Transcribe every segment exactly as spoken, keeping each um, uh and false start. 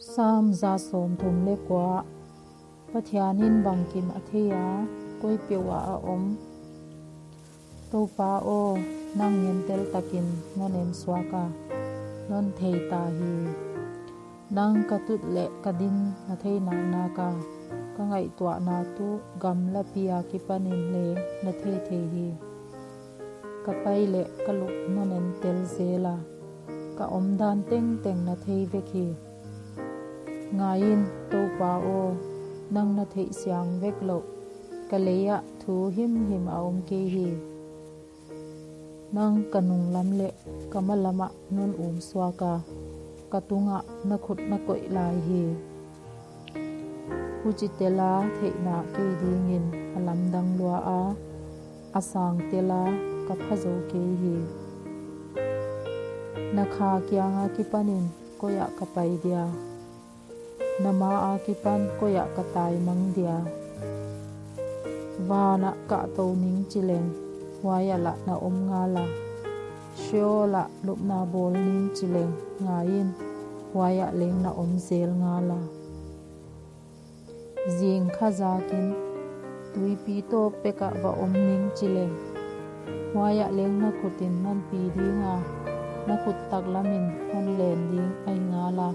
Sam za sawmthum leh kua. Pathianin bangkim a thei a, koi peuh ah a om? Toupa aw, nang ngentel takin non en suak a, non thei ta hi. Nang ka tut leh ka din na thei naknak a, ka ngaihtuahna tuh gamlapi akipanin leng na thei thei hi. Ka pai leh ka lup non entel zel a, ka omdan tengteng na thei vek hi. Ngaiin, Toupa aw, nang na theihsiang vek louh, ka lei ah thu himhim a om kei hi. Nang ka nunglam leh ka malam ah non um suak a, ka tungah na khut na koih lai hi. Huchi tel a theihna kei dingin a lamdang lua a, a sang tel a ka pha zou kei hi. Na kha kiang akipanin koi ah ka pai dia? Na ma akipan koi ah ka taimang dia? Van ah kahtou ning chi leng, huai ah lah na om ngal a. Sheol ah lupna bawl ning chi leng, ngaiin, huai ah leng na om zel ngal a. Zing kha zakin tuipi tawp pek ah va om ning chi leng, huai ah leng na khutin non pi ding a, na khut taklamin non len ding ahi ngal a.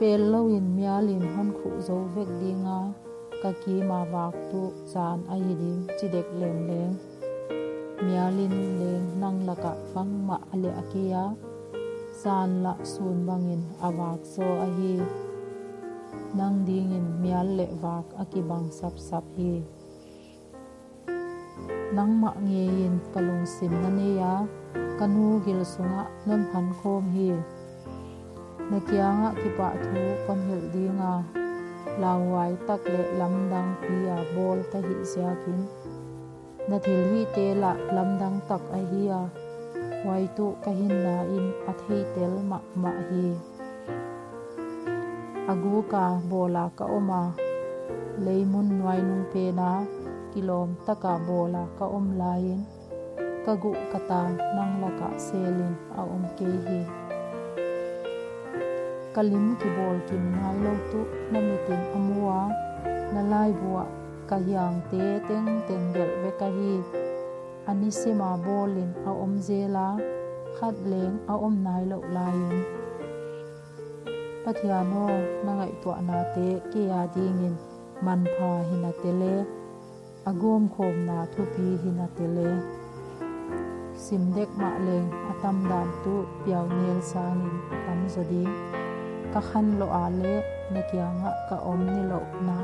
Pel louin mialin hon khuh zou vek ding a, ka kim a vak tuh zan ahi ding chi dek leng leng, mialin leng nang lakah bangmah a leh a kei a, zan lah sun bangin a vak zaw ahi. Nang dingin mial leh vak a kibang sapsap hi. Nangmah ngeiin ka lungsim na nei a, ka nu gil sungah non phan khawm hi. Na kiangah kipahthu kon hilh ding a, lauhuai tak leh lamdang pi a bawl ka hih ziakin, na thilhihte lah lamdang tak ahi a, huai tuh ka hinnain a theitel mahmah hi. A guk a bawl a ka om a, leimun nuainung pen a kilawm taka bawl a ka om laiin, ka guh ka tang nang lakah selin a om kei hi. Ka lim kibawl kim nailouh tuh na mitin a mu a, na laibu ah ka hiangte tengteng gelh vek ahi. A nisim a bawlin a om zel a, khat leng a om nailouh laiin. Pathian aw, na ngaihtuahnate kei adingin manpha hi nate leh, a gawmkhawmna thupi hi nate leh. Sim dek mah leng a tamdan tuh piaunel sangin a tam zaw ding. Ka khanlouh a leh na kiangah ka om nilouhna